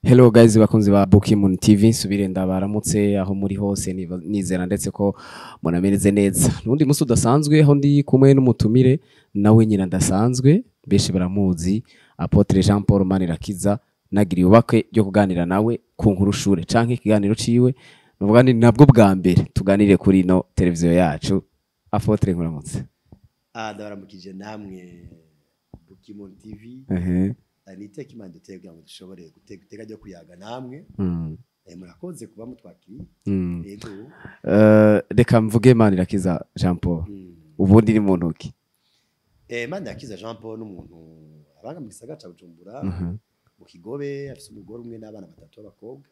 Hello guys, bakunzi ba Bukimon TV, nsubire ndabaramutse aho muri hose, nizera ndetse ko munamereze neza. Nundi musi udasanzwe aho ndi kumwe n'umutumire nawe nyina ndasanzwe, benshi baramuzi, Apôtre Jean Paul Manirakiza. Nagiriye ubakwe ryo kuganira nawe ku nkuru shure canke ikiganiro ciwe, nuvuga ni nabwo bwa mbere tuganire kuri no televiziyo yacu. Apôtre, nkuramutse. Ah, ndabaramukije namwe Bukimon TV. Ni iteka Imana iduteye kugira ngo dushobore gutega iteka ryo kuyaga namwe. Murakoze kuba mutwakiriye. Yego. Reka mvuge Manirakiza Jean Paul. Ubundi ni muntu ki? Manirakiza Jean Paul n'umuntu abanga mu gisagara ca Bujumbura, mu Kigobe, afise umugore umwe n'abana batatu b'abakobwa.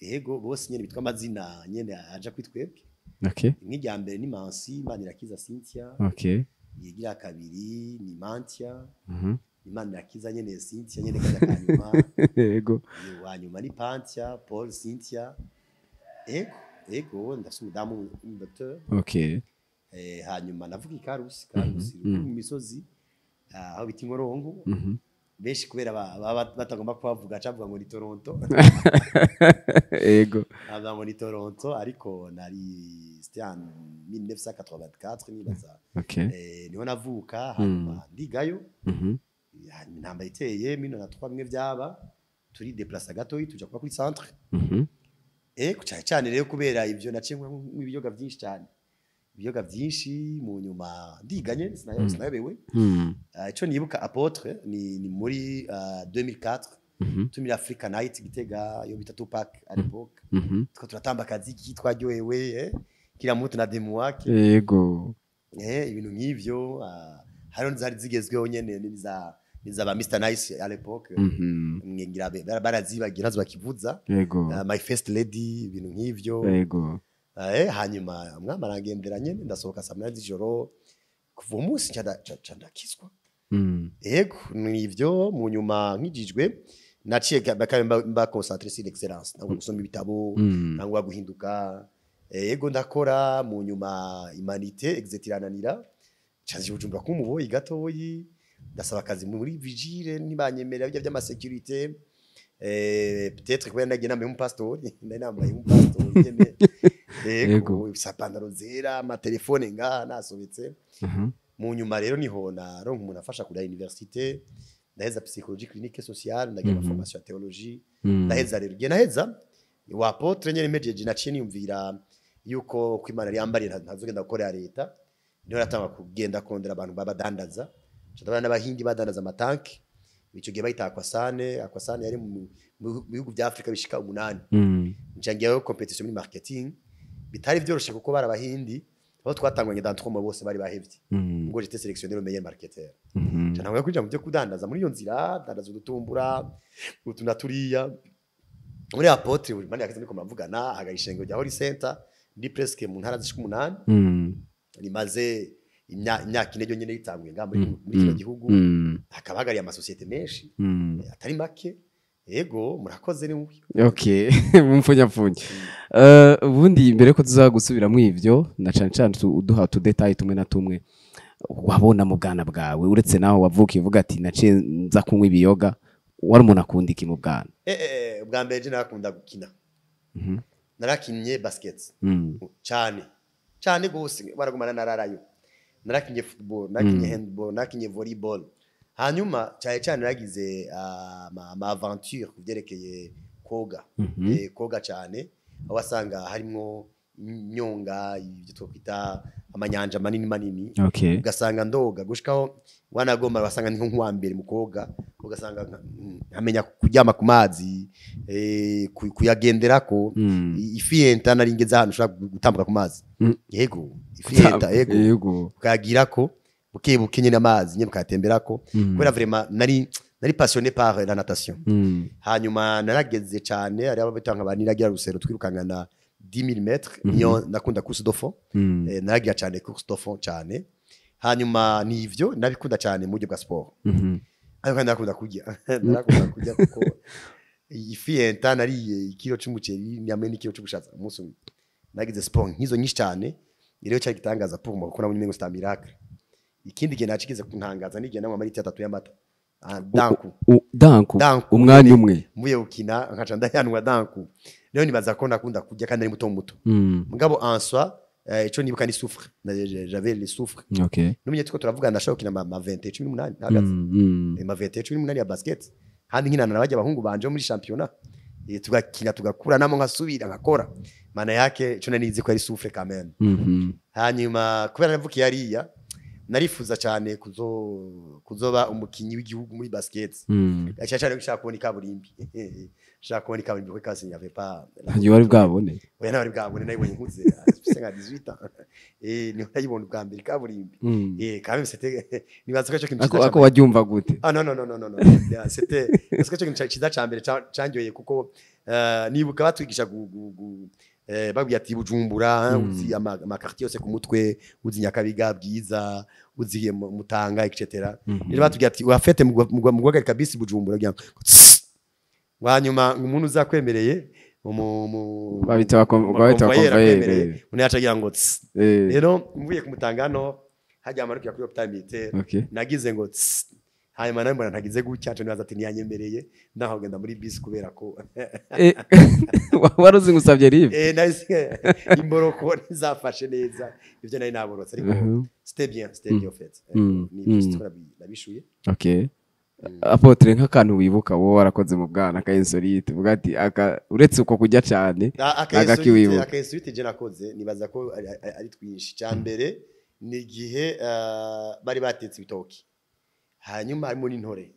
Yego, bose nyene bitwa amazina nyene aja kuri twebwe. Nk'irya mbere ni Mansi Manirakiza Cynthia. Igira kabiri ni Mantia. Manirakiza nyene Cynthia nyene kajya kanyuma. Wa nyuma ni Pantia Paul Cynthia. Ego, ndafise umudamu w'umudocteur. Hanyuma navuga ikarusi, Karusi mu misozi, aho bita Inkorongo. Benshi kubera baba batagomba kuhavuga, cavuga ngo ni Toronto. Bavuga ngo ni Toronto, ariko nari, c'était en 1984 nibaza. Niho navuka, hanyuma ndigayo. Hanyuma intambara iteye 1993, bimwe vyaba turi déplacer gatoyi, tuja kuba kuri centre. Cyane cyane rero kubera ivyo naciye ibiyoga byinshi cyane, ibiyoga byinshi. Mu nyuma ndiganye, sinayobewe. Ico nibuka, apôtre, ni muri 2004, turi muri Africa Night Gitega, yo bita Tupac à l'époque. Two turatamba akaziki, twaryohewe, kila mtu na demu wake. Ibintu nk'ivyo, hariho zari zigezweho nyene, niza ba Mr Nice à l'époque. Ngira barazibagira, ntazo bakivuza. My First Lady, ibintu nk'ivyo. Hanyuma umwami arangendera nyene, ndasohoka saa 8 z'ijoro. Kuva uwo munsi nca ndakizwa. Ego, nivyo. Mu nyuma nkijijwe, naciye bakabe mba concentré sur l'excellence, nangwa gusoma ibitabo, nangwa guhinduka. Ego, ndakora. Mu nyuma humanité exet irananira, nca Bujumbura kumuboyi gatoyi, ndasaba akazi muri vigile, ntibanyemerera bijya by'amasécurité. Peut-être kubera nagiye nambaye nk'umupasitori, nari nambaye nk'umupasitori nyene. Ego, isapantaro zera, amatelefone ngaha nasobetse. Mu nyuma rero niho naronka umuntu afasha kuri université, ndaheza psychologie clinique sociale, ndagira formation ya théologie. Ndaheza rero, igihe naheza wa apôtre nyene mejeje, naciye niyumvira yuko ko Imana yambariye ntazogenda gukorera leta. Niho natanga kugenda kurondera abantu babadandaza. Ndabona n'abahindi badandaza amatanki, ico gihe bayita Aquasane. Aquasane yari mu bihugu vya Afrika bishika 8. Nca ngiyeyo compétition muri marketing, bitari vyoroshe kuko bari abahindi, aho twatangwanye dans 3 mois bose bari bahevye. Ubwo j'étais sélectionné le meilleur marketeur. Nca ntangura kwinjira mu byo kudandaza muri iyo nzira, dandaza udutumbura utu na turiya. Muri apôtre buri mani yakaze, niko muravugana haga ishengo rya Holy Center, ndi presque mu ntara zishika 8. Rimaze imyaka 4 ryo nyene ritanguye ngaha muri kino gihugu. Hakaba hagariye amasosiyete menshi, atari make. Ego, murakoze, ni mubi. Okay, mumfunyapfunya. Ubundi mbere ko tuza gusubiramo ivyo na cane cane uduha utu détails tumwe na tumwe wabona mu bwana bwawe, uretse naho wavukiye uvuga ati naciye nza kunywa ibiyoga, wari umuntu akunda iki mu bwana? Ubwa mbere je narakunda gukina. Narakinye basket cyane cyane gose, baragumana nararayo. Narakinye football, narakinye handball, narakinye volleyball. Hanyuma cyane cyane naragize ama aventure ku byerekeye koga. Koga cyane, aho wasanga harimwo imyonga, ibyo twakwita amanyanja manini manini. Ugasanga ndoga gushikaho wanagomba, wasanga ni nk'uwa mbere mu koga, ugasanga nkamenya kuryama ku mazi, kuyagenderako. Ifiyenta nari ngeze ahantu ushobora gutambuka ku mazi. Yego, ifiyenta, yego. Ukayagirako buke buke nyene, amazi nyene ukayatemberako. Kubera vraiment nari passionné par la natation. Hanyuma narageze cyane, hari abo bita nka ba Niragira Rusero, twirukangana 10 000 mètres. Niyo nakunda course de fond. Naragira cyane course de fond cyane. Hanyuma nivyo nabikunda cyane mu buryo bwa sport. Ariko kandi narakunda kurya, narakunda kurya, kuko ifiyenta nariye ikiro c'umuceri hamwe n'ikiro c'ubushaza umunsi umwe. Nagize sport nk'izo nyinshi cyane. Rero cyari gitangaza pour moi, kuko nabonye umengo c'est un miracle. Ikindi gihe nacigeze kuntangaza n'igihe nanywa amaritiro 3 y'amata. Ah, danku. Danku. Danku. Umwanya umwe. Mvuye gukina nkaca ndayanwa danku. Rero nibaza ko nakunda kurya kandi ari muto muto. Mugabo en soi, ico nibuka ni souffre. J'avais les souffres. Numenye tuko turavugana, ndashaka gukina ma 20 18 ntahagaze. Ma 20 18 ya basket. Kandi nkinana n'abajya abahungu banje bo muri championnat. Tugakina tugakura namo nkasubira nkakora. Mana yake ico nari nzi ko ari souffre quand même. Hanyuma kubera navukiye hariya, narifuza cyane kuzoba umukinyi w'igihugu muri basket. Cyane cyane nshaka kubona ikaburimbi. Nshaka kubona ikaburimbi kuko kasi n'y avait pas. Ntabyo wari bwabone? Oya, ntabwo bwabone, nayibonye nkuze, mfise nka 18 ans. Niho nayibonye ubwa mbere ikaburimbi. Quand même c'était, nibaza ko ico kintu Ako ciza ako ca mbere. Waryumva gute? Ah non, non, non, non, non, non. Yeah, c'était parce que ico kintu ciza ca mbere candyoheye kuko nibuka batwigisha gu, gu, gu babwiye ati Bujumbura, uzi ama quartier yose ku mutwe, uzi Nyakabiga, Bwiza, uzi Mutanga, etc. Rero batubwiye ati wafete mu guhagarika bisi Bujumbura kugira ngo tss. Hanyuma umuntu uzakwemereye mu Babita convoyeur convoyeur. akwemereye, umuntu yaca agira ngo tss. Rero mvuye ku Mutanga no hajya amanukira kuri hôpital militaire, nagize ngo tss, hanyuma nawe mbona ntagize gutya, nca nibaza ati ntiyanyemereye, ndaho kugenda muri bisi kubera ko Wari uzi ngo usabye live. Nahise imboroko ntizafashe neza ibyo nari naborotse, ariko c'était bien, c'était bien en fait. Ni juste ko nabishuye. Okay. Apôtre, nk'akantu wibuka wowe warakoze mu bwana ka insolite, uvuga ati aka, uretse uko kurya cyane, agaki wibuka? Aka insolite je nakoze, nibaza ko ari twinshi. Cya mbere ni igihe bari batetse ibitoki, hanyuma harimo n'intore.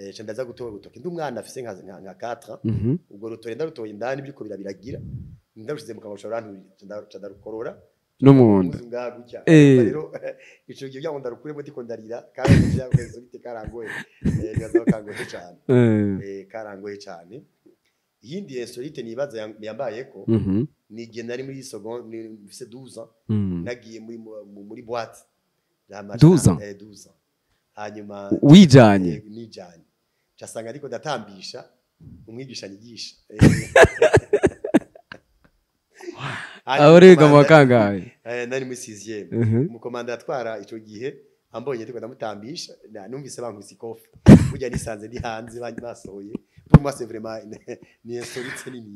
Nca ndaza gutora urutoki, ndi umwana afise nka 4 ans. Ubwo rutore ndarutoye indani biriko birabiragira, ndarushize mu kanwa, ruranturira, nca ndarukorora. No mu nda. Muzi ngaha gutya. Eh. Rero ico gihe kugira ngo ndarukuremo ndiko ndarira kandi bite karangoye. Nibaza ko kangoye cane. Karangoye cane. Iyindi insolite nibaza yambayeko ni igihe nari muri seconde, mfise 12 ans, nagiye muri boîte. 12 ans? 12 ans. Hanyuma Wijanye? Nijanye, casanga ariko ndatambisha umwigisha nyigisha. Aho uriga mu wa kangahe? Nari muri sixième. Umukomanda yatwara ico gihe ambonye ndiko ndamutambisha, numvise bankubise ikofi, burya nisanze ndi hanze basohoye. Pour moi c'est vraiment ni insolite nini.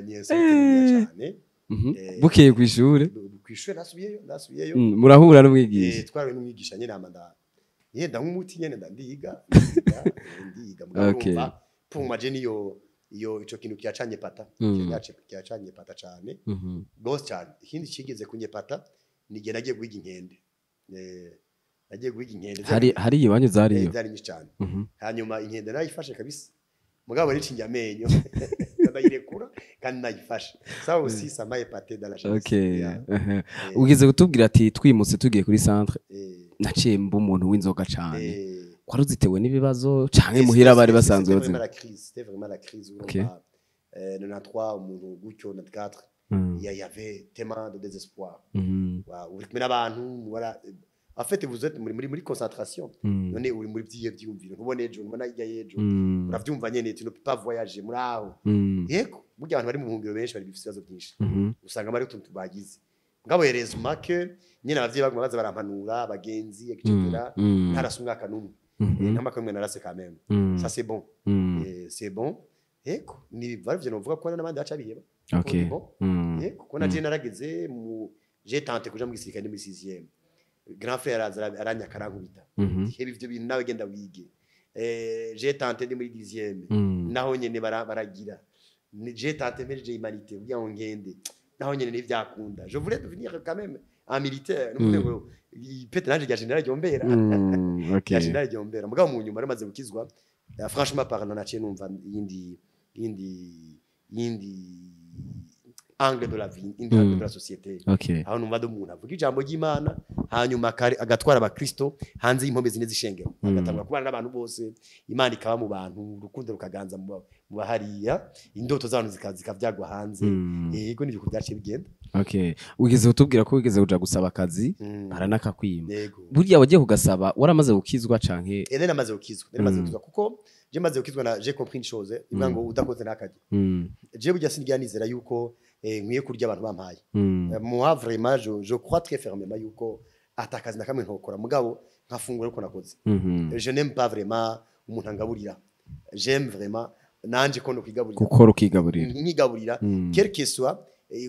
Ni insolite nini cyane. Bukeye kw'ishure? Kw'ishure nasubiyeyo, nasubiyeyo. Murahura n'umwigisha? Twarawe n'umwigisha nyene, hama nyene ndanywa umuti nyene, ndiga ndiga, ndiga mugabo urumva, pour moi je niyo iyo ico kintu kiracanye pata. Kiracanye pata cane gose cyane. Ikindi kigeze kunyepata ni igihe nagiye guhiga inkende. Nagiye guhiga inkende. Hari iwanyu zariyo? Zari nyinshi cyane. Hanyuma inkende narayifashe kabisa, mugabo nicinye amenyo ndayirekura kandi nayifashe. Ça aussi ça m'a épaté dans la jeunesse. Yeah. Ugeze kutubwira ati twimutse tugiye kuri centre, naciye mba umuntu w'inzoga cane. Kwari uzitewe n'ibibazo canke muhira bari basanzwe C'était vraiment bazinywa? la crise, c'était vraiment la crise. Urumva, 93 umuntu gutyo, 94, il y avait tellement de désespoir. Uri kumwe n'abantu voilà, en fait vous êtes muri concentration. None uri muri byiye byiyumviro, ntubone ejo, ntubona hirya y'ejo. Uravyumva nyene, tu ne peux pas voyager muri aho. Yego, burya abantu bari mu buhungiro benshi bari bifite ibibazo byinshi. Usanga bari utuntu bagize, ngabo heureusement que nyene abavyeyi baguma baza barampanura, abagenzi, etc. Ntarase umwaka n'umwe. Nta n'umwe narase quand même. Ça c'est bon. C'est bon. Yego, ni bavyo novuga ko hari n'abandi baca biheba. Ni bon. Yego, kuko naje narageze mu j'ai tenté kuja mu gisirikare ndi muri 6e. Grand frère araza aranyaka, arankubita. Heba ivyo bintu nawe, genda wige. J'ai tenté ndi muri 10e. Naho nyene baragira. J'ai tenté mpejeje humanité kugira ngo ngende. Naho nyene ntivyakunda. Je voulais devenir quand même un militaire. Nukuvuga ngo ipete nanje rya général ryombera. Rya général ryombera. Mugabo mu nyuma namaze gukizwa. Franchement parlant, naciye numva yindi angle de la vie, indi angle de la société. Aho numva ndi umuntu avuga ijambo ry'Imana, hanyuma agatwara abakristo hanze y'impome zine z'ishengero, agatangura kubana n'abantu bose, Imana ikaba mu bantu, urukundo rukaganza mu bahariya, indoto z'abantu zikavyagwa hanze. Yego, nivyo byaciye bigenda. Okay. Wigeze kutubwira ko wigeze kuja gusaba akazi, baranakakwima. Yego. Burya wagiye kugasaba waramaze gukizwa canke? Nari namaze gukizwa, nari maze gukizwa, kuko je maze gukizwa na j'ai compris une chose ivuga ngo udakoze ntakarye. Je burya sinigera nizera yuko nkwiye kurya abantu bampaye. Moi vraiment je crois très fermement yuko atakazi na kamwe ntokora, mugabo Nkafungura uko nakoze. Je n'aime pas vraiment umuntu angaburira. J'aime vraiment nanje ko nokwigaburira. Gukora ukigaburira. Nkigaburira, quel que soit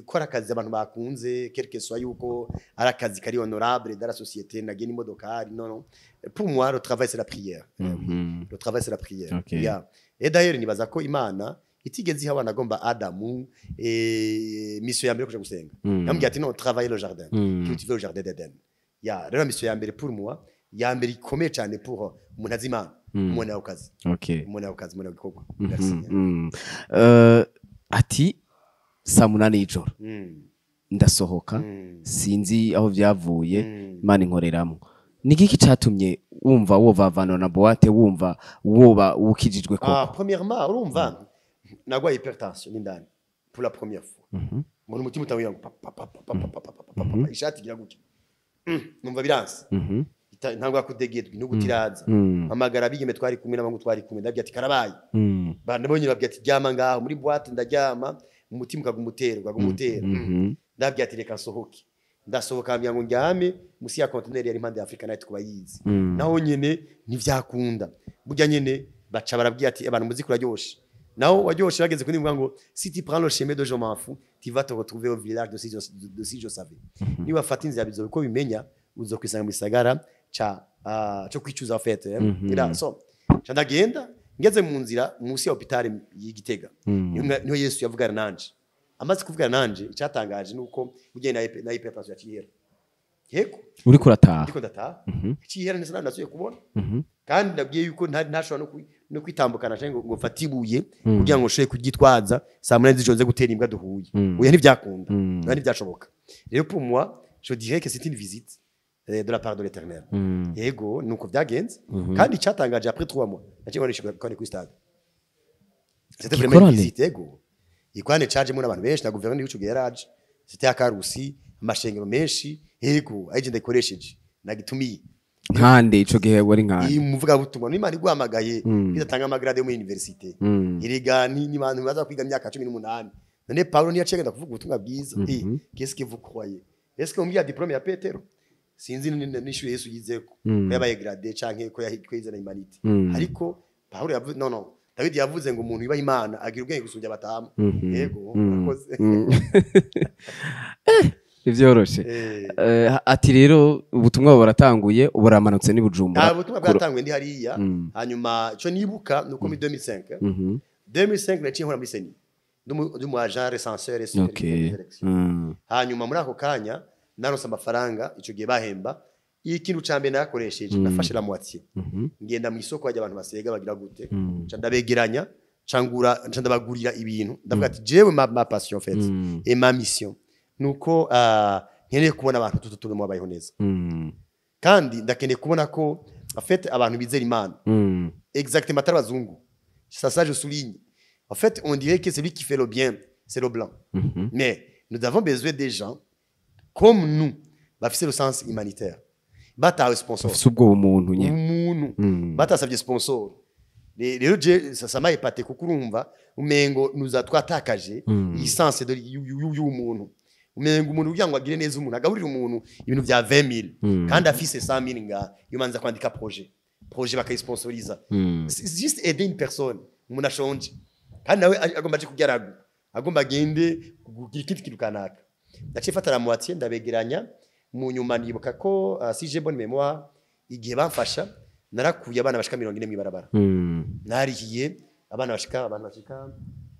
ko ari akazi abantu bakunze, quel que soit yuko ari akazi kari honorable dans la société, nagiye n'imodokari, non, non, pour moi le travail c'est la prière. Le travail c'est la prière. Yeah. Et d'ailleurs nibaza ko Imana itigeze iha abana agomba Adamu mission ya mbere kuja gusenga. Yamubwiye ati: "Non, travailler le jardin, cultiver le jardin d'Eden." Ya rero mission ya mbere pour moi, ya mbere ikomeye cyane pour umuntu azi Imana, umuntu yawe kazi, umuntu yawe kazi, umuntu yawe gikorwa. Merci. Ati saa 8 y'ijoro ndasohoka, sinzi aho byavuye, Imana inkoreramo. Ni igiki catumye wumva wovavanura na boîte, wumva woba ukijijwe koko? Ah, premièrement, urumva nagwaye hypertension n'indani pour la première fois. Mbona umutima utanguye ngo pa pa pa pa pa pa pa pa pa pa pa, ishati igira gutya. Numva biranse. Ntangwa kudegedwa inugu tiraza. Mpamagara abigeme twari kumwe n'abangu twari kumwe, ndabwira ati: "Karabaye." Nabonye babwira ati: "Ryama ngaho muri boîte." Ndaryama, umutima ukaguma utera, ukaguma utera. Ndabwira ati: "Reka nsohoke." Ndasohoka, mbwira ngo ndyame musi ya conteneur yari impande ya Africa Night kubayizi. Naho nyene ntivyakunda. Burya nyene baca barabwira ati: "Abantu muziki uraryoshe." Naho waryoshe bageze kuri ngo: "Si tu prends le chemin de je m'en fous, tu vas te retrouver au village de si je savais." Niba fata inzira bizo uko bimenya, uzokwisanga mu gisagara ca cyo kwicuza en fait. Ira so ca ndagenda, ngeze mu nzira munsi ya hôpital y'Igitega, niho Yesu yavugana nanje. Amaze kuvugana nanje, icyatangaje nuko burya na hypertension yaciye. Yego. Uriko urataha? Ndiko ndataha, yaciye neza, nasubiye kubona. Kandi ndabwiye yuko ntashobora no kwitambukana canke ngo mfate ibuye kugira ngo nshobore kuryitwaza saa 8 z'ijoro nze gutera imbwa duhuye. Oya, ntibyakunda. Oya, ntibyashoboka. Rero pour moi je dirais que c'est une visite de la part de l'Éternel. Yego, nuko byagenze. Kandi icyatangaje, après 3 mois naciye mbona kuri stade. C'était vraiment une Ikorane? visite. Yego, ikorane cajemo n'abantu benshi, na guverineri w'ico gihe yaraje, c'était akarusi, amashengero menshi. Yego, ayije ndayikoresheje nagitumiye. Nkande ico gihe wari nkande? Iyi muvugabutumwa n'Imana iguhamagaye bidatanga ama grade yo muri université. Erega ni bantu baza kwiga imyaka 18. None Paulo ntiyaciye agenda kuvuga ubutumwa bwiza? Qu'est-ce que vous croyez? Est-ce que mumbwira diplôme ya Petero? Sinzi n'ishuri Yesu yizeko ko yabaye gradé canke ko yize na humanité. Ariko Paulo yavuze, non, non, David yavuze ngo umuntu yubaha Imana agira ubwenge gusumbya abatamu. Yego, murakoze. Ntivyoroshe. Ati rero ubutumwa buratanguye, buramanutse n'i Bujumbura. Nta butumwa bwatanguye, ndi hariya. Hanyuma ico nibuka nuko muri 2005, 2005 naciye nkora muri CENI, ndi umu agent recenseur et superviseur des élections. Hanyuma muri ako kanya naronse amafaranga, ico gihe bahemba. Ikintu ca mbere nakoresheje, nafashe la moitié, ngenda mu isoko hajya abantu basega bagira gute, nca ndabegeranya, nca ngura, nca ndabagurira ibintu. Ndavuga ati: "Jewe ma passion en fait et ma mission nuko nkeneye kubona abantu tutu tubemo babayeho neza, kandi ndakeneye kubona ko en fait abantu bizera Imana, exactement, atari abazungu." Ça je souligne. En fait on dirait que celui qui fait le bien c'est le blanc, mais nous avons besoin des gens comme nous, bafise le sens humanitaire, batawe sponsor. Ufise ubwo bumuntu nyene. Umuntu batasabye sponsor. Rero je ça m'a épaté, kuko urumva umengo nuza twatakaje iyi sens de y'umuntu. Umengo umuntu kugira ngo agire neza umuntu, agaburire umuntu ibintu bya 20 000, kandi afise 100 000 nga yomanza kwandika projet bakayisponsoriza. C'est juste aider une personne, umuntu ashonje kandi nawe agomba aje kurya ragu, agomba agende kugira ikindi kintu kanaka. Ndaciye mfata la moitié, ndabegeranya. Mu nyuma nibuka ko si j'ai bonne mémoire, igihe bamfasha narakuye abana bashika 40 mw'ibarabara. Narihiye abana bashika, abantu bashika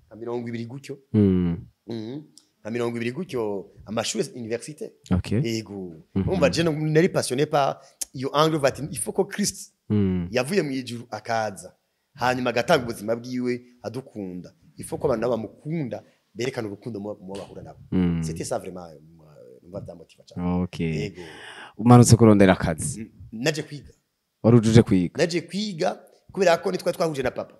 nka 20 gutyo. Nka 20 gutyo, amashuri université. Yego, umva je nari passionné par iyo angle vati il faut ko Christ yavuye mu ijuru akaza, hanyuma agatanga ubuzima bwiwe adukunda, il faut ko abantu nabo bamukunda, berekana urukundo mu bo bahura nabo. C'était ça vraiment, numva byamotiva cyane. Yego. Umanutse kurondera akazi? Naje kwiga. Wari ujuje kwiga? Naje kwiga kubera ko nitwa twahuje na papa.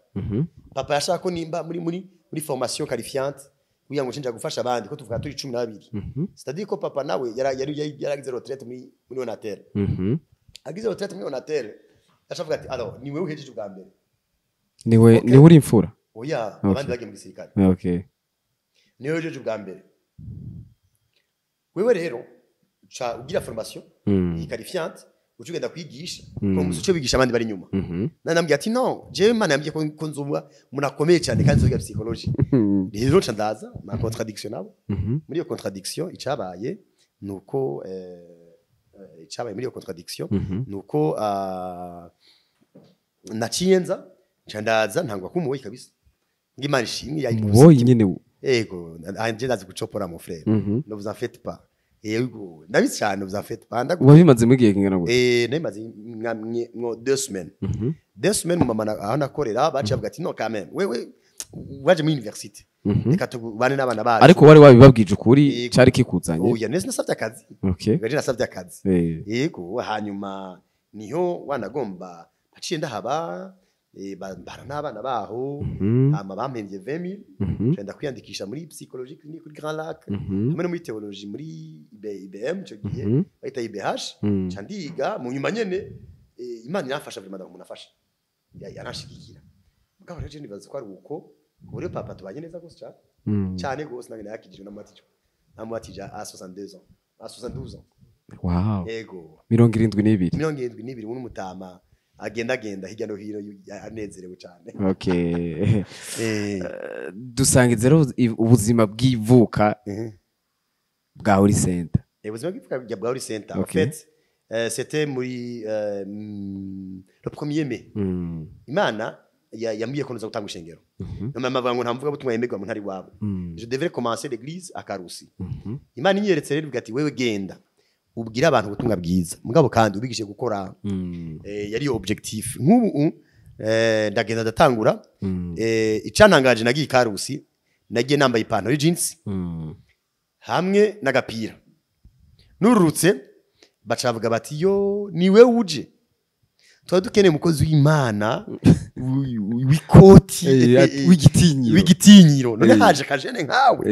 Papa yashaka ko nimba muri formation qualifiante kugira ngo nshinja gufasha abandi, ko tuvuga turi 12. C'est-à-dire ko papa nawe yaragize retraite muri Onatel. Agize retraite muri Onatel, yashavuga ati: "Alors ni wewe uhejeje ubwa mbere." Niwe? Okay. Niwe uri imfura? Oya, abandi bagiye mu gisirikare. Niwe uhejeje ubwa mbere. "Wewe rero ca ugira formation iyi qualifiante." Uca ugenda kwigisha ko muzi wigisha abandi bari inyuma. Nambwiye ati non, jewe Imana yambwiye ko nzoba umuntu akomeye cyane kandi nzoga psychologie. Rero nca ndaza ma contradiction nabo. Muri iyo contradiction icabaye nuko icabaye muri iyo contradiction nuko naciye nza, nca ndaza ntangwa kumuboyi kabisa. Ngimana ishimwe yayikoze. Muboyi nyene? Ego, nje ndazi gucopora, mon frère. Ne vous en faites pas. Ego, ndabizi cyane, ne vous en faites pas. Wabimaze mu gihe kingana gute? Nabimaze mwo 2 semaines. 2 semaines mu mama aho nakorera baciye bavuga ati non, quand même, wewe waje muri université. Reka tubane n'abana bacu. Ariko wari wabibabwije ukuri? Yego. Cari kikuzanye? Oya, nese nasavye akazi. Gaje nasavye akazi. Yego, hanyuma niho wanagomba naciye ndahaba, mbana n'abana baho. Hama bampembye 20 000. Nca kwiyandikisha muri psychologie clinique kuri Grand Lac hamwe no muri théologie muri IBM, ico gihe bayita IBH. Nca ndiga mu nyuma nyene, Imana iramfasha vraiment, umuntu afasha yaranshigikira. Mugabo rero je nibaza ko ari uko ubu rero papa tubanye neza gose cyane cyane gose, nange nakijijwe n'amatije, namubatije à 62 ans, à 72 ans. Yego. 72? 72, n'umutama agenda agenda hirya no hino anezerewe cyane. Dusangize rero ubuzima bw'ivuka bwa Holy Center. Ubuzima bw'ivuka bwa Holy Center, en fait, c'était muri le 1er mai. Imana yambwiye ko nza gutanga ishengero. Mama avuga ngo nta mvuga butumwa yemerwa mu ntari wabo. Je devais commencer l'église à Karusi. Imana inyeretse rero ivuga ati wewe genda ubwire abantu ubutumwa bwiza, mugabo kandi ubigishe gukora. Yari objectif nk'ubu, ndagenda ndatangura. Icantangaje, nagiye i Karusi, nagiye nambaye ipantaro y'jeans hamwe n'agapira nururutse, baca bavuga bati yo ni we uje, tuba dukeneye umukozi w'Imana w'ikoti w'igitinyiro. W'igitinyiro. None haje kajene nkawe,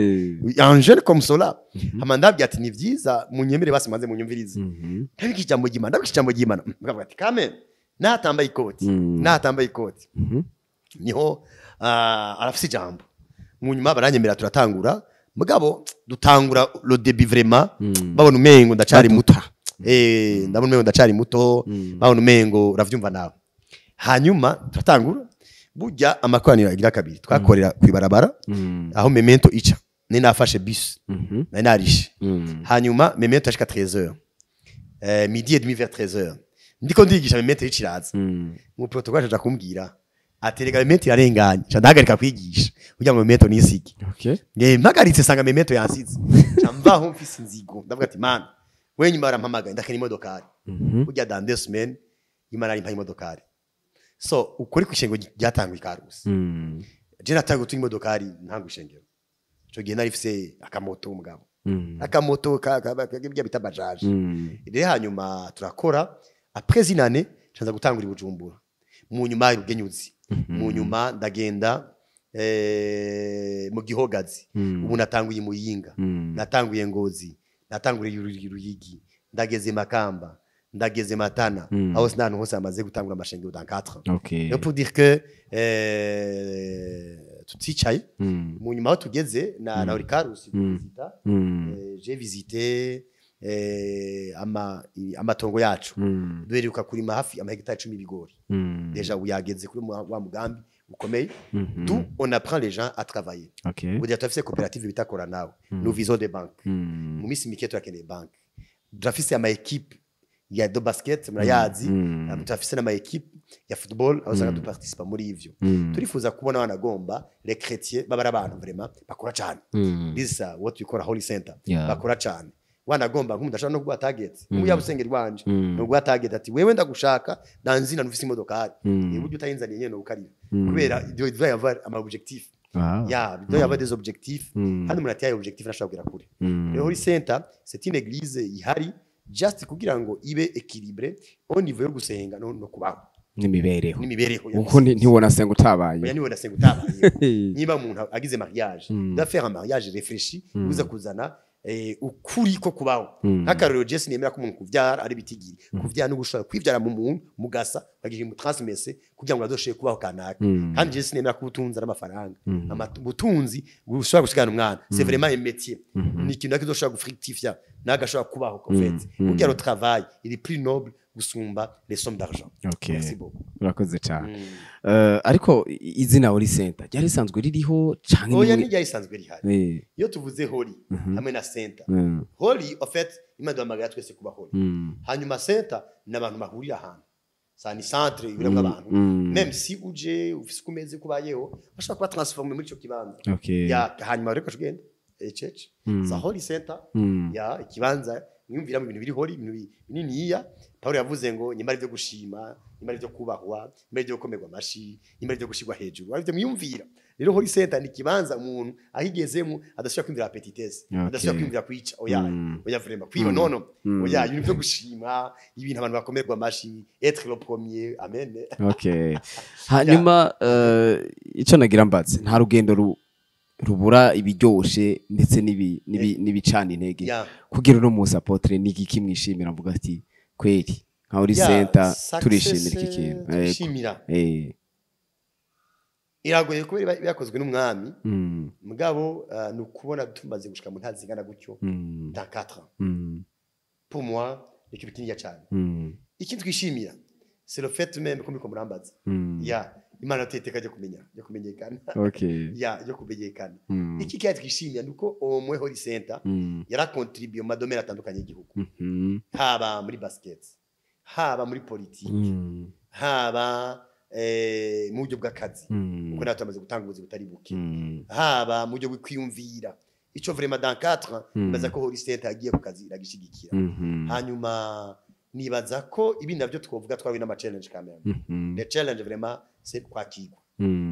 un jeune comme cela? Hama ndabwira ati ni vyiza munyemere, basi maze munyumvirize. Ndabika ijambo ry'Imana, ndabika ijambo ry'Imana. Bakavuga ati kame natambaye ikoti, natambaye ikoti niho arafise ijambo. Mu nyuma baranyemera, turatangura, mugabo dutangura le début vraiment babona umengo ndacari muto, ndabona umengo ndacari muto. Babona umengo uravyumva nawe. Hanyuma turatangura, burya amakoraniro agira kabiri twakorera kwibarabara aho Memento ica, ni nafashe bus nari narishe. Hanyuma Memento ashika 13h, midi et demi, vers 13h ndiko ndigisha, Memento iciraza. Mu protocole aja kumbwira aterega Memento irarenganye, nca ndahagarika kwigisha kugira ngo Memento nisige. Mpagaritse sanga Memento yansize, nca mvaho mfise inzigo, ndavuga ati mana we nyuma barampamagaye ndakena imodokari. Burya dans 2 semaines Imana arimpa imodokari. So ukuri kw'ishengo ryatanguye i Karusi. Je natanguye gutunga imodokari ntanga ishengero. Ico gihe nari mfise akamoto, umugabo akamoto bya bita bajaje. Rero hanyuma turakora, après une année nza gutangura i Bujumbura, mu nyuma i Rugenyuzi, mu nyuma ndagenda mu Gihogazi. Ubu natanguye i Muyinga, natanguye Ngozi, natanguriye Ruyigi, ndageze Makamba, ndageze Matana. Aho sinantu hose amaze gutangura amashengero dans 4 ans. Rero pour dire que tuticaye. Mu nyuma aho tugeze na uri Karusi visita, j'ai visité amatongo yacu. Duheruka kurima hafi amahegitari 10 y'ibigori. Déjà ubu yageze kuri wa mugambi ukomeye. D'où on apprend les gens à travailler. Ubu turafise koperative bita Kora Nawe. Nous visons des banques. Mu minsi mike turakeneye banque. Turafise ama équipe ya de basket, murayazi. Turafise n'ama équipe ya football aho usanga duparticipa muri ivyo. Turifuza kubona banagomba les chrétiens baba ari abantu vraiment bakora cyane. This is what we call a holy center. Bakora cyane, wanagomba nk'umuntu ashobora no kuguha target nk'ubu yaba usengera iwanje, no guha target ati wewe ndagushaka danzina nufise imodokari. Buryo utayinzaniye nyene ukarira kubera il doit y avoir ama objectif. Ya, il doit y avoir des objectifs. Kandi umuntu atiyaye objectif ntashobora kugera kure. Rero Holy Center, c'est une église ihari just kugira ngo ibe équilibré au niveau yo gusenga no kubaho n'imibereho. N'imibereho ya Kuko misi yose. Ntiwona senga utabaye. Oya, niwe ndasenga utabaye. Niba umuntu agize mariage, doit faire un mariage réfléchi, uza kuzana ukuri ko kubaho. Nk'akarorero, Jesse nemera ko umuntu kuvyara ari bitigiri, kuvyara no gushobora kwivyara mu muntu mugasa bagira mu transmese kugira ngo azoshobore kubaho kanaka. Kandi Jesse nemera ko ubutunzi ari amafaranga. Ubutunzi bushobora gusigana umwana, c'est vraiment un métier. Ni ikintu kizoshobora gufructifia nagashobora kubaho. En fait, burya le travail, il est plus noble. gusumba les sommes d'argent. Okay. Merci beaucoup. Urakoze cyane. Ariko izina Holy Center ryari risanzwe ririho canke? Oya, ntiryari risanzwe rihari. Iyo tuvuze Holy hamwe na Center, Holy en fait Imana duhamagara twese kuba Holy, hanyuma Center ni abantu bahurira ahantu, sa ni centre ihuriramo abantu, même si uje ufise uko umeze kubayeho, bashobora kuba transformé muri ico kibanza. Ya, hanyuma rero ukagenda church sa Holy Center, ya, ikibanza mwiyumviramo ibintu biri holy, ibintu bininiya. Paulo yavuze ngo nyuma ari byo gushima, nyuma ari byo kubahwa, nyuma ari byo gukomerwa amashi, nyuma ari byo gushirwa hejuru, ari byo mwiyumvira. Rero Holy Center ni ikibanza umuntu ahigezemo adashobora kwiyumvira petitesse, adashobora kwiyumvira kwica, oya, oya, vraiment kwiba, non, oya, ibintu byo gushima, ibintu abantu bakomerwa amashi, être le premier, amen. Okay, hanyuma ico nagira mbatse, nta rugendo rubura ibiryoshe ndetse n'ibicana intege. Kugira uno munsi, apôtre, ni iki mwishimira, mvuga ati kweri nka Holy Center turishimira iki kintu? Yego. Turishimira. Iragoye kubera iba yakozwe n'umwami. Mugabo ni ukubona tumaze gushika mu ntara zingana gutyo dans 4 ans, pour moi ni ikintu kinini cyane. Ikindi twishimira, c'est le fait même ko muriko murambaza. Ya, Imana yateye iteka ryo kumenya, ryo kumenyekana. Ya, ryo kumenyekana. Iki kiya twishimira ni uko omwe Holy Center yarakontribuye mu ma domaines atandukanye y'igihugu, haba muri basket, haba muri politiki, haba mu buryo bw'akazi, kuko natwe tumaze gutanga ubuzi butari buke, haba mu buryo bwo kwiyumvira. Ico vraiment dans 4 ans, nibaza ko Holy Center yagiye ku kazi iragishigikira. Hanyuma nibaza ko ibi navyo twovuga twahuye n'ama challenge quand même. Le challenge vraiment, c'est kwakirwa.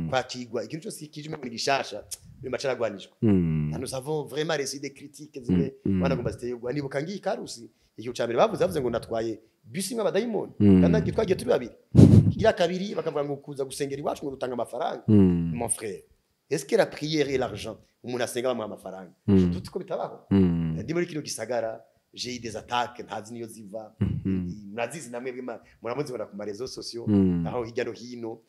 Kwakirwa, ikintu cyose kije muri gishasha biri macaragwanijwe. Nous avons vraiment reçu des critiques zimwe banagomba ziteye ubwoba. Nibuka ngiye i Karusi, igihe cya mbere bavuze ngo natwaye bisi imwe abadayimoni, kandi twagiye turi babiri. Kigira kabiri bakavuga ngo kuza gusengera iwacu ngo dutanga amafaranga. Mon frère, est-ce que la prière et l'argent, umuntu asenga bamuha amafaranga? Je doute ko bitabaho. Ndi muri kino gisagara, j'ai eu des attaques ntazi niyo ziva. Murazizi namwe muramuzibona ku ma réseaux sociaux, aho hirya no hino,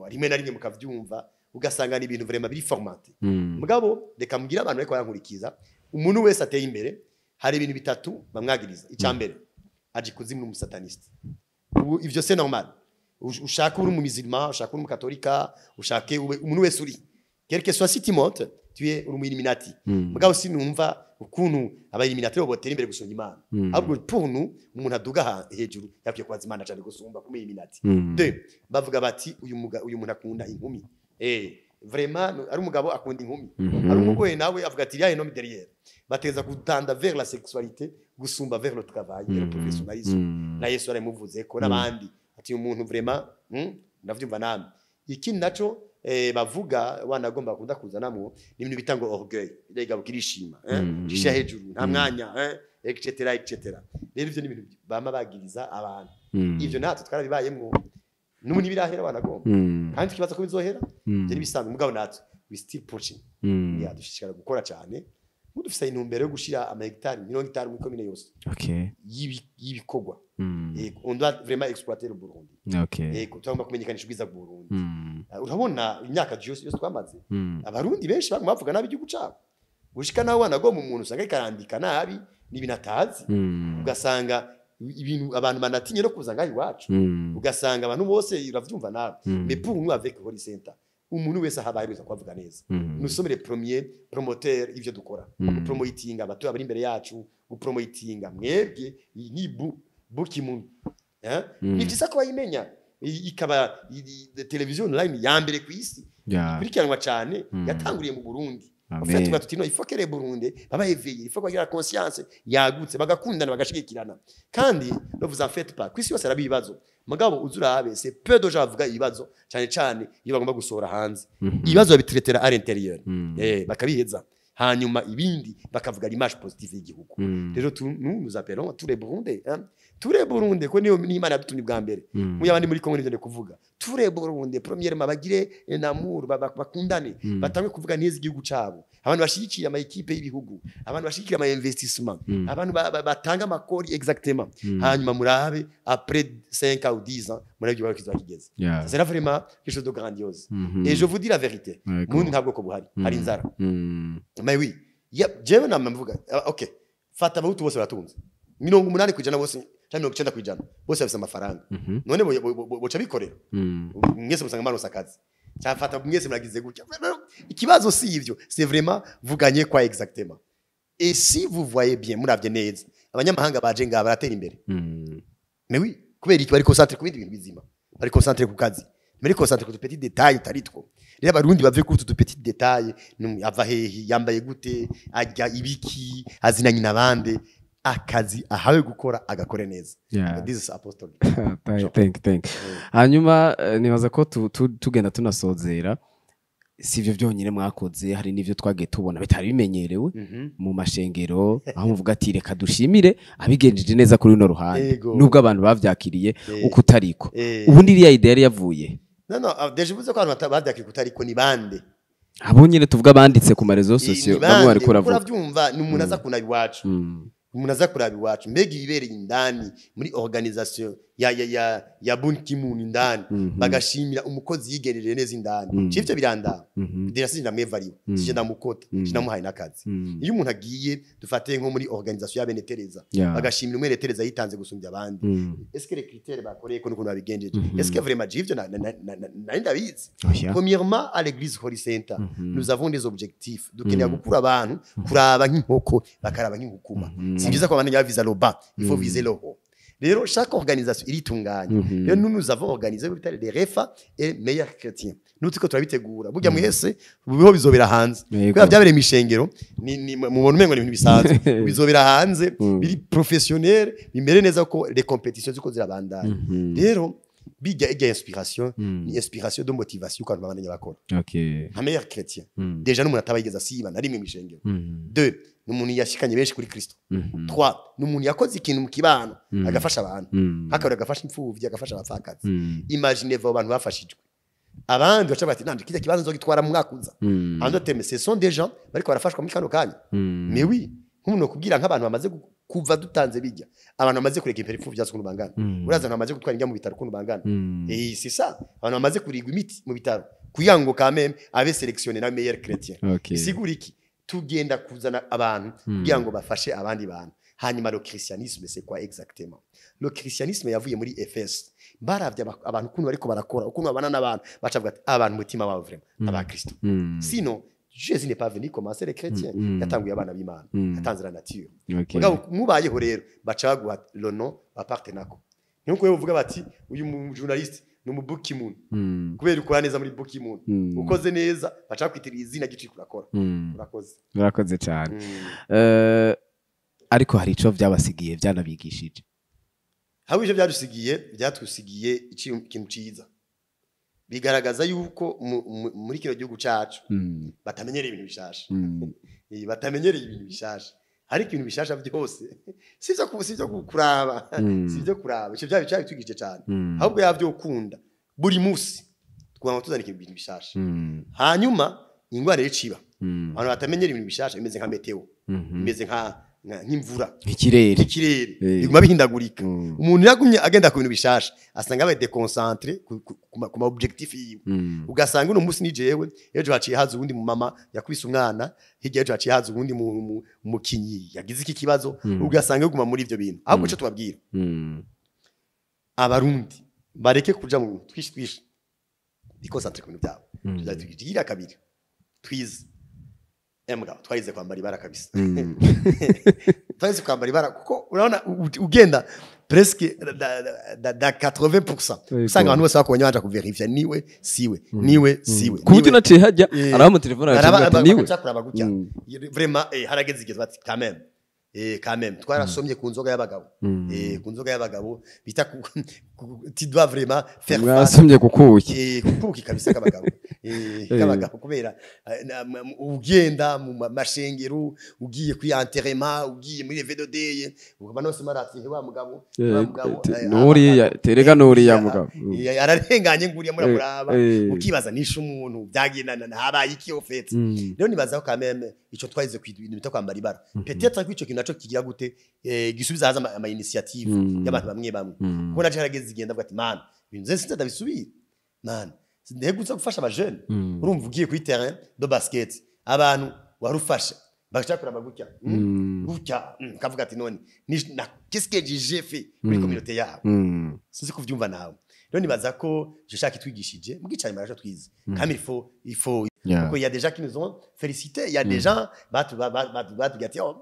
rimwe na rimwe mukavyumva, ugasanga ni ibintu vraiment biri formaté. Mugabo reka mbwire abantu bariko barankurikiza, umuntu wese ateye imbere hari ibintu bitatu bamwagiriza. Icya mbere, aje kuzimu, n'umusataniste. Ubu ivyo c'est normal. Ushake uri umumusulman, ushake uri umukatolika, ushake ube umuntu wese uri, quel que soit, si tu montes, tu es uri umuilluminati. Mugabo sinumva ukuntu abailluminati bo botera imbere gusumba Imana. Ahubwo pour nous, umuntu aduga hejuru yakwiye kubaza Imana cyane gusumba ku illuminati. Deux, bavuga bati uyu muntu akunda inkumi. Vraiment ari umugabo akunda inkumi, ari umugore nawe avuga ati yaye no derrière, bateza gutanda vers la sexualité gusumba vers le travail et le professionnalisme. Na Yesu aramuvuze ko n'abandi ati uyu muntu vraiment, ndavyumva namwe. Ikindi naco bavuga wanagomba bakunda kuzanamwo ni ibintu bita ngo orgueil, rega kirishima, gisha hejuru nta mwanya, etc etc. Rero ivyo ni ibintu bama bagiriza abantu. Ivyo natwe twarabibayemwo, n'ubu ntibirahera wanagomba, kandi tukibaza ko bizohera. Ivyo nibisanzwe, mugabo natwe we still pushing. Ya, dushishikara gukora cyane. Ubu dufise intumbero yo gushira ama hectare 50 muri komine yose y'ibikorwa. Yego, on doit vraiment exploiter le Burundi. Yego, tugomba kumenyekanisha ubwiza bw'u Burundi. Urabona imyaka yose yose twamaze, abarundi benshi baguma bavuga nabi igihugu cabo, gushika naho wanagomba umuntu usanga ariko arandika nabi n'ibintu atazi, ugasanga ibintu abantu banatinye no kuza ngaho iwacu, ugasanga abantu bose uravyumva nawe. Mais pour nous, avec Holy Center, umuntu wese ahabaye wese kubavuga neza. Nous sommes les premiers promoteurs ivyo dukora, gupromotinga abato abari imbere yacu, gupromotinga mwebwe iyi ni bukimuntu, eh? Ni byiza ko bayimenya, ikaba televiziyo online ya mbere ku isi, ikurikiranwa cyane, yatanguriye mu Burundi. En Amen. fait, tuba tuti no, il faut que les Burundais baba éveillés, il faut bagira conscience yagutse, bagakundana, bagashigikirana. Kandi ne vous en faites pas, kwisi yose arabi ibibazo, mugabo uzurabe, c'est peu de gens bavuga ibibazo cyane cyane iyo bagomba gusohora hanze. Ibibazo babitretera à l'intérieur, bakabiheza, hanyuma ibindi bakavuga l'image positive y'igihugu. Rero nous nous appelons tous les Burundais, hein? Tous les Burundais, ko niyo n'Imana yadutumye bwa mbere. Mu yabandi muri Kongo nivyo ndi kuvuga, tous les Burundais premièrement bagire un amour, bakundane, batange kuvuga neza igihugu cabo, abantu bashigikiye ama équipe y'ibihugu, abantu bashigikiye ama investissement, abantu batanga amakori exactement. Hanyuma murabe après 5 ou 10 ans, murabe igihugu kizoba kigeze. Ça sera vraiment quelque chose de grandiose. Et je vous dis la vérité, mundi nta bwoko buhari, hari inzara. Mais oui, ya, jewe nama mvuga, ok, fata abahutu bose baratunze, 80% bose. Cyangwa 90% bose bafise amafaranga. None boca bikorera? Mwese musanga maronse akazi, cyafata mwese muragize gutya. Ikibazo si ivyo, c'est vraiment vous gagnez quoi exactement? Et si vous voyez bien, muravye neza, abanyamahanga baje ngaha baratera imbere. Mais oui, kubera iki? Bari concentré ku bindi bintu bizima, bari concentré ku kazi, bari concentré ku petits détails utari two. Rero Abarundi bave kuri utu petits détails: ava hehe, yambaye gute, arya ibiki, azinanye n'abande. Akazi ahawe gukora agakore neza. This is Apostle. Thank. Hanyuma nibaza ko tugenda tunasozera. Si ivyo byonyine mwakoze, hari n'ivyo twagiye tubona bitari bimenyerewe mu mashengero, aho muvuga ati: "Reka dushimire abigenjeje neza kuri runo ruhande," nubwo abantu bavyakiriye uko utariko. Ubundi iriya idée yari yavuye? Non, ah, déjà uvuze ko abantu bavyakiriye kutariko, ni bande? Abo nyine tuvuga banditse ku ma réseaux Ni sociaux, bande? bamwe bariko Kuko uravuga. Uravyumva, ni umuntu aza kunaba iwacu, umuntu aza kuraba iwacu, mbega ibibereye indani muri organisation ya Ban Ki-moon indani, bagashimira umukozi yigereje neza indani. Ivyo birandaba. Déjà sinje ndamwevariwe, sinje ndamukota, sinje ndamuhaye n'akazi. Iyo umuntu agiye, dufate nko muri organisation ya bene Tereza, bagashimira umwene Tereza yitanze gusumbya abandi, est-ce que les critères bakoreye ko n'ukuntu babigenjeje, est-ce que vraiment ivyo nari ndabizi? Oya. Premièrement, à l'église Holy Center, nous avons des objectifs. Dukeneye gukura abantu kuraba nk'inkoko, bakaraba nk'inkukuma. Si byiza ko abantu baviza le bas, il faut viser le haut. Rero chaque organisation iritunganya. Rero nous, nous avons organisé bita des refa et meilleurs chrétiens. Nous turiko turabitegura burya, mwese biho bizobera hanze. Kubera byabereye imishengero, ni mubona umengo ni ibintu bisanzwe, bizobera hanze biri professionnel, bimere neza ko les compétitions ziko zirabandanya. Rero bijya ijya inspiration, ni inspiration de motivation ku bantu babandanya bakora. Nka meilleur chrétien, déjà n'umuntu ataba yigeze asiba na rimwe mw'ishengero. Deux, ni umuntu yashikanye benshi kuri Kristo. Trois, ni umuntu yakoze ikintu mu kibano, agafasha abantu, nk'akarori agafasha imfuvyi, agafasha abapfakazi. Imagine abo bantu bafashijwe, abandi baca bati: "Nanje kijya kibanza nzogitwara mu mwaka uza." En d'autres termes, ce sont des gens bariko barafashwa muri kano kanya. Mais oui, nk'umuntu kubwira nk'abantu bamaze kuva dutanze bijya, abantu bamaze kureka impera imfuvyi ukuntu bangana, uraza abantu bamaze gutwara indya mu bitaro ukuntu bangana. Et c'est ça, abantu bamaze kurigwa imiti mu bitaro kugira ngo quand même abe sélectionné na meilleur chrétien. Isigura iki? Tugenda kuzana abantu kugira ngo bafashe abandi bantu. Hanyuma le christianisme, c'est quoi exactement? Le christianisme yavuye muri Efese. Baravye abantu ukuntu bariko barakora, ukuntu babana n'abantu, baca bavuga ati: "Abantu umutima wabo vraiment abakristo." Sinon Jésus n'est pas venu commencer les chrétiens. Yatanguye abana b'Imana, yatanze la nature. Mugabo mubayeho rero, baca baguha le nom appartenako. Nkuko wewe uvuga bati: "Uyu mu journaliste ni umu Bukimun," kubera ukora neza muri Bukimun. Ukoze neza, baca bakwitirira izina ry'icyo urakora. Urakoze. Murakoze cyane. Ariko hari ico byabasigiye, byanabigishije? Hamwe ivyo byatusigiye ikintu ciza, bigaragaza yuko muri kino gihugu cacu batamenyereye ibintu bishasha. Batamenyereye ibintu bishasha, ariko ibintu bishasha byose sivyo kuraba, sivyo kuraba. Ivyo byaba cyabitwigishije cyane. Ahubwo yavyokunda buri munsi twama tuzana ibintu bishasha. Hanyuma ingwara rero iciba, abantu batamenyera ibintu bishasha bimeze nka météo, bimeze nk'imvura, Ikirere. Ikirere biguma bihindagurika. Umuntu yagumye agenda ku bintu bishasha, asanga abaye déconcentré ku ma objectif yiwe. Ugasanga uno munsi ni jewe, ejo haciye haza uwundi mu mama yakubise umwana, hirya ejo haciye haza uwundi mukinyi yagize iki kibazo. Ugasanga yaguma muri ivyo bintu. Ahubwo ico tubabwira, Abarundi bareke kuja mu bintu twishi twishi, biconcentre ku bintu byabo. Tugira kabiri twize embwa, twarize kwambara ibara kabisa. Twarize kwambara ibara kuko urabona ugenda presque da 80%, usanga abantu bose bakubonye baja kuverifya: niwe siwe, niwe siwe? Ku buryo Niwe. unaciye hajya araho amatelefone, aravuga ati: "Niwe." Bakaca kuraba gutya. Vraiment, harageze igihe bati: "Quand même, quand même twarasomye ku nzoga y'abagabo." Ku nzoga y'abagabo bita tu dois vraiment faire face. Mwasomye kukuki? Kukuki kabisa k'abagabo, k'abagabo, kubera ugenda mu mashengero, ugiye kuri enterrement, ugiye muri levée de deuil, ukaba nose maratsi wa mugabo, wa mugabo, Nuriya, terega nuriya mugabo. Ararenganye nguriya muramuraba, ukibaza nishe umuntu byagenda habaye iki au fait? Rero nibaza ko quand même ico twahize ku bintu bita kwambara ibara, peut-être ko ico kintu naco kigira gute, gisubiza haza ama initiative y'abantu bamwe bamwe. Kuko naje harageze igenda avuga ati: "Man, ibintu nze sinzi man, ndegutse gufasha aba jeune." Urumva ugiye kuri terrain de basket, abantu warufasha bagaca kuraba gutya. Gutya kavuga ati none qu'est-ce que j'ai fait muri communauté yabo? Sinzi kuvyumva nawe. Rero nibaza ko je shaka itwigishije mugicaye maraje twize. Comme il faut kuko il y a des gens qui nous ont félicité, il y a des gens batu batu ati: "Oh,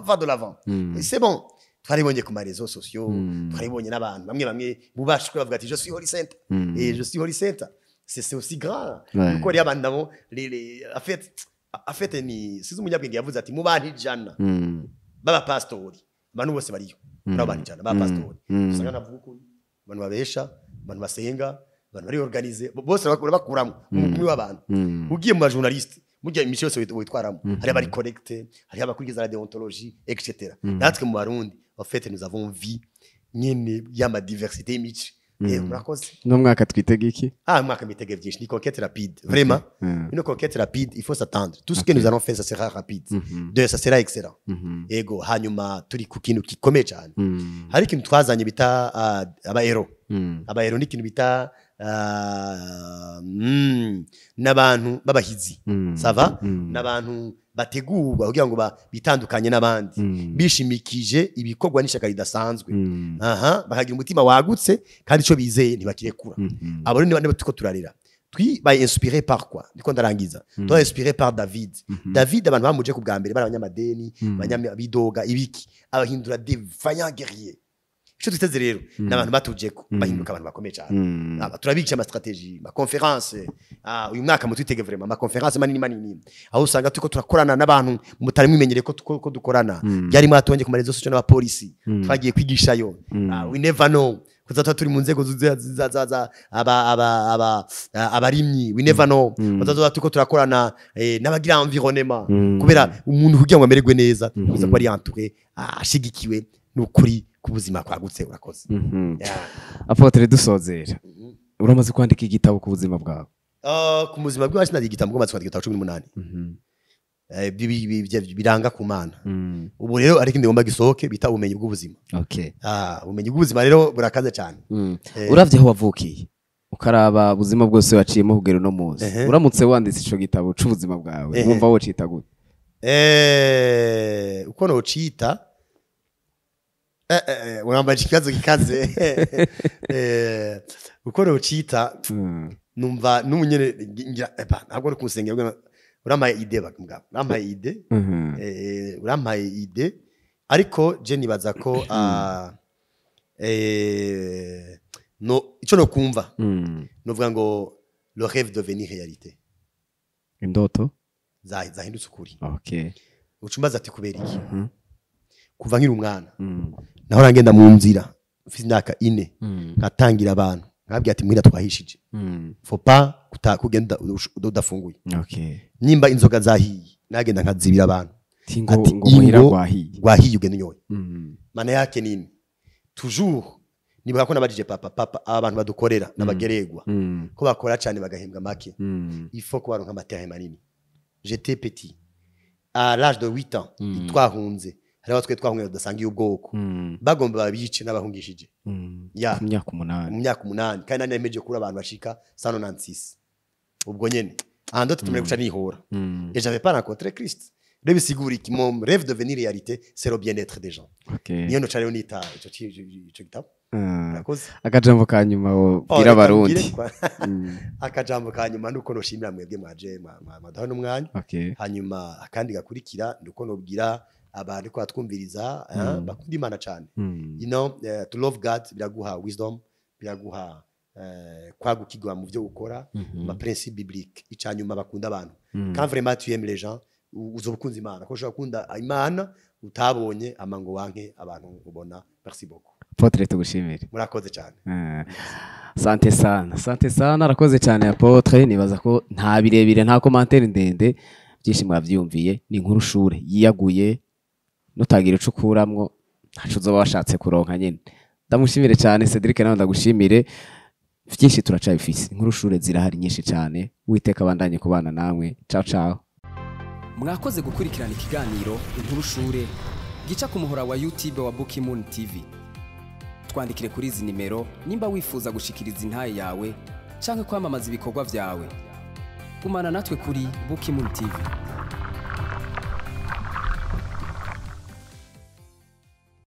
va de l'avant." Et c'est bon, twaribonye ku ma réseaux sociaux, twaribonye n'abantu bamwe bamwe bubashwe bavuga ati: "Je suis Holy Center." Et je suis Holy Center, c'est aussi grand kuko hariyo abantu nabo les en fait ni sizi umunyabwenge yavuze ati mu bantu 100 b'abapasitori, abantu bose bariyo muri abo bantu 100 b'abapasitori, usanga navuga ukuri, abantu babesha, abantu basenga, abantu bari organisé, bose urabakuramo umukumi w'abantu. Ugiye mu bajournaliste, burya imico yose witwaramo, hari abari correct, hari abakurikiza la déontologie, etc. Natwe mu Barundi, en fait, nous avons vie nyene y'ama diversité y'imico. Murakoze. No mwaka twitega iki? Ah, mwaka mitege byinshi, ni conquête rapide vraiment. Une conquête rapide, il faut s'attendre. Tout ce que nous allons faire, ça sera rapide. Deux, ça sera excellent. Ego, hanyuma turi ku kintu gikomeye cyane. Hari ikintu twazanye bita aba héros. Aba héros ni ikintu bita n'abantu b'abahizi. Ça va? N'abantu bategurwa kugira ngo bitandukanye n'abandi, bishimikije ibikorwa n'ishyaka ridasanzwe. Aha bakagira umutima wagutse kandi ico bizeye ntibakirekura. Abo rero nibo turiko turarera. Twibaye inspiré par quoi? Ndiko ndarangiza. Twabaye inspiré par David. David, abantu bamuje ku bwa mbere bari abanyamadeni, abanyabidoga, ibiki, abahindura des vaillants guerriers. Ico twiteze rero ni abantu batujeko bahinduka abantu bakomeye cyane. Turabigisha ama stratégie, ama conférence. Uyu mwaka mutwitege vraiment ama conférence manini manini, aho usanga turiko turakorana n'abantu mutari mwimenyereye ko dukorana. Byari mwatonye ku ma réseaux sociaux n'abapolisi twagiye kwigishayo. We never know, kuzata turi mu nzego za aba abarimyi. We never know, kuzaza turiko turakorana n'abagira environnement, kubera umuntu kugira ngo amererwe neza kuza kuba ari entouré, ashigikiwe n'ukuri k'ubuzima kwagutse. Urakoze. Yeah. Apôtre, dusozera, uramaze kwandika igitabo ku buzima bwawe? Ku buzima bwacu nari igitabo, bwo kwandika igitabo 18 biranga ku Mana. Ubu rero ariko ngomba gisohoke bita ubumenyi bw'ubuzima. Ubumenyi bw'ubuzima rero burakaze cyane. Uravye aho wavukiye, ukaraba ubuzima bwose waciyemo kugera uno munsi, uramutse wanditse ico gitabo c'ubuzima bwawe, wumva wocita gute? Uko nocita, urambaje ikibazo gikaze. Uko nocita, numva n'umunyene ngira ntabwo uri kumusengera, urampaye idée mugabo, urampaye idée. Urampaye idée, ariko je nibaza ko no ico no kumva novuga ngo le rêve devenir réalité. Indoto zahindutse ukuri. Ucumbaza ati kubera iki? Kuva nkiri umwana, nahora ngenda mu nzira mfite imyaka 4, nkatangira abantu nkabwira ati: "Muhira twahishije, faut pas kugenda udafunguye." Nimba inzoga zahiye, nagenda nkazibira abantu. Ati ngo Ati, ngo muhira ingo rwahiye. Rwahiye, ugenda unyoye. Mana yake nini, toujours nibuka ko nabajije papa: "Papa, aba bantu badukorera n'abageregwa, ko bakora cyane bagahembwa make, il faut ko baronka amaterrain manini." J'étais petit, à l'âge de 8 ans. Twahunze, hariho twe twahunze tudasangiye ubwoko, bagomba babice n'abahungishije. Ya. Ku myaka 8? Mu myaka 8, kandi nari nemeje kuri abantu bashika 196 ubwo nyene ahandi tumere guca nihora. Et j'avais pas rencontré Christ. Rero bisigura iki? Mon rêve devenir réalité, c'est le bien-être des gens. Niyo noca rero nita ico gitabo. Murakoze. Akajambo ka nyuma Oh, wobwira reka abarundi? mbwire akajambo ka nyuma nuko noshimira mwebwe mwaje mwaduha n'umwanya. Hanyuma akandi gakurikira nuko nobwira abantu ko batwumviriza, bakunda Imana cyane. To love God biraguha wisdom, biraguha kwagukirwa mu byo ukora, ama principe biblique. Icanyuma, bakunda abantu. Quand vraiment tu aimes les gens, uzoba ukunze Imana, ko ushobora gukunda Imana utabonye ama ngo wanke abantu ubona. Merci beaucoup. Apôtre, tugushimire. Murakoze cyane. Sante sana, sante sana, arakoze cyane apôtre. Nibaza ko nta birebire, nta commentaire ndende, byinshi mwabyumviye. Ni inkuru shure yiyaguye, nutagira ico ukuramwo ntaco uzoba washatse kuronka nyene. Ndamushimire cyane Cedric, nawe ndagushimire. Byinshi turacabifise, inkuru shure zirahari nyinshi cyane. Uwiteka abandanye kubana namwe. Ciao ciao. Mwakoze gukurikirana ikiganiro Inkuru Shure gica ku muhora wa YouTube wa Bookimoon TV. Twandikire kuri izi nimero nimba wifuza gushikiriza intaye yawe canke kwamamaza ibikorwa vyawe. Gumana natwe kuri Bookimoon TV.